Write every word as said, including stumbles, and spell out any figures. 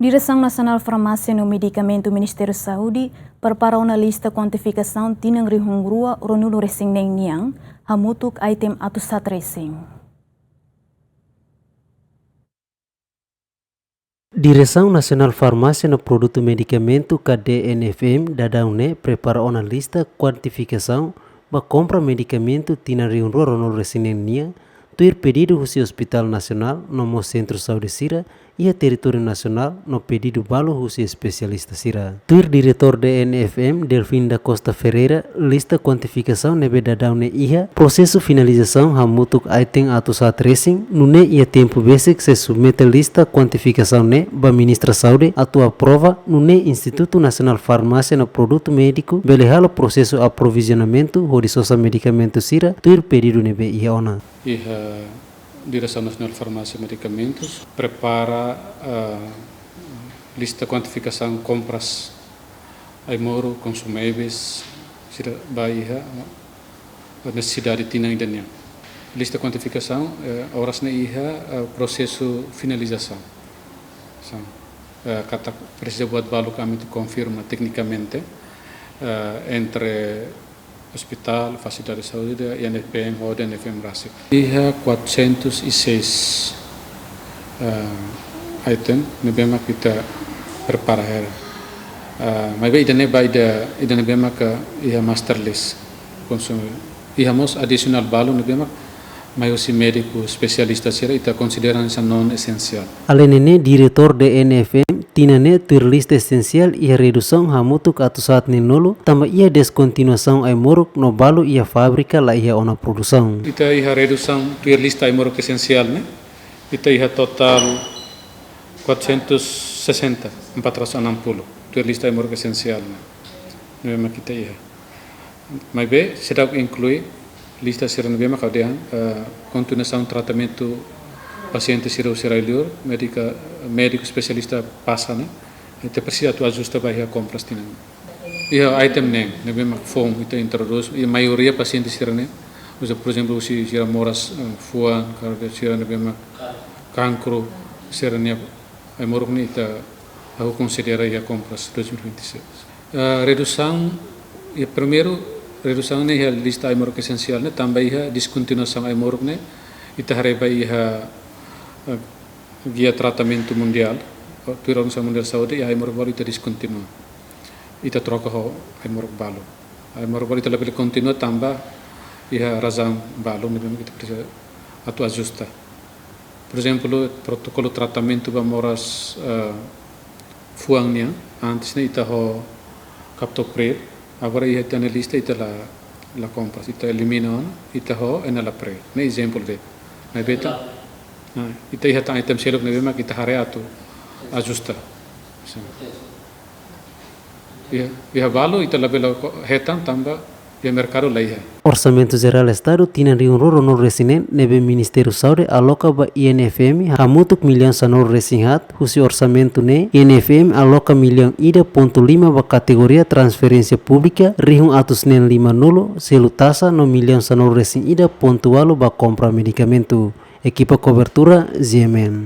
Diresaun Nasionál Farmásia no Medikamentu Ministériu Saúde prepara ona lista kuantifikasaun tinan rihun rua ruanulu resin neen nian, hamutuk item atus haat resin. Diresaun Nasionál Farmásia no Produtu Medikamentu ka D N F M daudaun ne'e prepara ona lista kuantifikasaun ba kompra medikamentu tinan rihun rua ruanulu resin neen nian, tuir pedidu husi Hospital Nasionál no mós sentru saúde sira iha territóriu nasionál no pedidu balu husi espesialista sira. Tuir Diretór D N F M, Delfim da Costa Ferreira, lista kuantifikasaun ne'ebé daudaun ne'e iha prosesu finalizasaun hamutuk item atus haat resin, nune'e iha tempu besik sei submete lista kuantifikasaun ne'e ba Ministra Saúde atu aprova, nune'e Institutu Nasionál Farmásia no Produtu Médiku bele halo prosesu aprovizionamentu hodi sosa medikamentu sira tuir pedidu ne'ebé iha ona. Iha Diresaun Nasionál Farmásia Medikamentus prepara, ah, lista kuantifikasaun kompras ai-moruk, konsumíveis sira ba iha nesesidade tinan ida nian. Lista kuantifikasaun, eh, oras ne'e iha, eh, prosesu finalizasaun. São, eh, katak presiza buat balu kami atu konfirma teknikamente, eh, entre hospital, fasilidade saúde, I N F M, ho D N F M rasik. Iha quatrocentos e seis, eh, item ne'ebé mak ita prepara hela. Eh, maibé ida-ne'e ba ida, ida ne'ebé mak iha master list. Konsumu. Iha mós adisionál balu ne'ebé mak mai husi médiku espesialista sira, ita konsidera hanesan non esensiál. Alende ne'e, Diretór D N F M, tinan ne'e tuir lista esensiál iha redusaun hamutuk atus haat neenulu, tanba iha deskontinuasaun ai-moruk no balu iha fábrika la iha ona produsaun. Ita iha redusaun tuir lista ai-moruk esensiál ne'e, ita iha totál quatrocentos e sessenta, empat ratus enam puluh, tuir lista ai-moruk esensiál ne'e. Ne'ebé mak ita iha. Maibé seidauk inklui lista sira ne'ebé mak ha'u dehan, eh, kontinuasaun tratamentu pasiente sira husi rai-liur, médika, médiku espesialista pasa ne'e, ita presiza atu ajusta ba iha kompras tinan. Iha item neen ne'ebé mak foun ita introdús, i maioria pasiente sira ne'e, uza, por ezemplu, husi sira moras, eh, fuan, kardio sira ne'ebé mak kankru, sira-nia ai-moruk ne'e ita, ha'u konsidera iha kompras dois mil e vinte e seis. Eh, redusaun, iha primeiru, redusaun ne'e iha lista ai-moruk esensiál ne'e, tanba iha deskontinuasaun ai-moruk ne'e, ita haree ba iha, eh, gia tratamentu mundiál, tuir Organizasaun Mundiál Saúde, iha ai-moruk balu ita deskontinua. Ita troka ho ai-moruk balu. Ai-moruk balu ita labele kontinua tanba iha razaun balu ne'ebé mak ita presiza atu ajusta. Por ezemplu, protokolu tratamentu ba moras, eh, fuan nian, antes ne'e ita ho captopril, agora iha ita-nia lista ita la, la kompras, ita elimina ona, ita ho enalapril. Ne'e ezemplu de'it. Maibé ita, ah, ita iha tan item seluk ne'ebé mak ita haree atu ajusta. Sin. Iha, iha balu ita labele ko-, hetan tanba iha merkadu la iha. Orsamentu Jerál Estadu tinan rihun rua ruanulu resin neen ne'ebé Ministériu Saúde aloka ba I N F M hamutuk millaun sanulu resin haat, husi orsamentu ne'e I N F M aloka millaun ida pontu lima ba kategoria transferénsia públika, rihun atus neen limanulu selu taxa no millaun sanulu resin ida pontu ualu ba kompra medikamentu. Ekipa kobertura, G M N.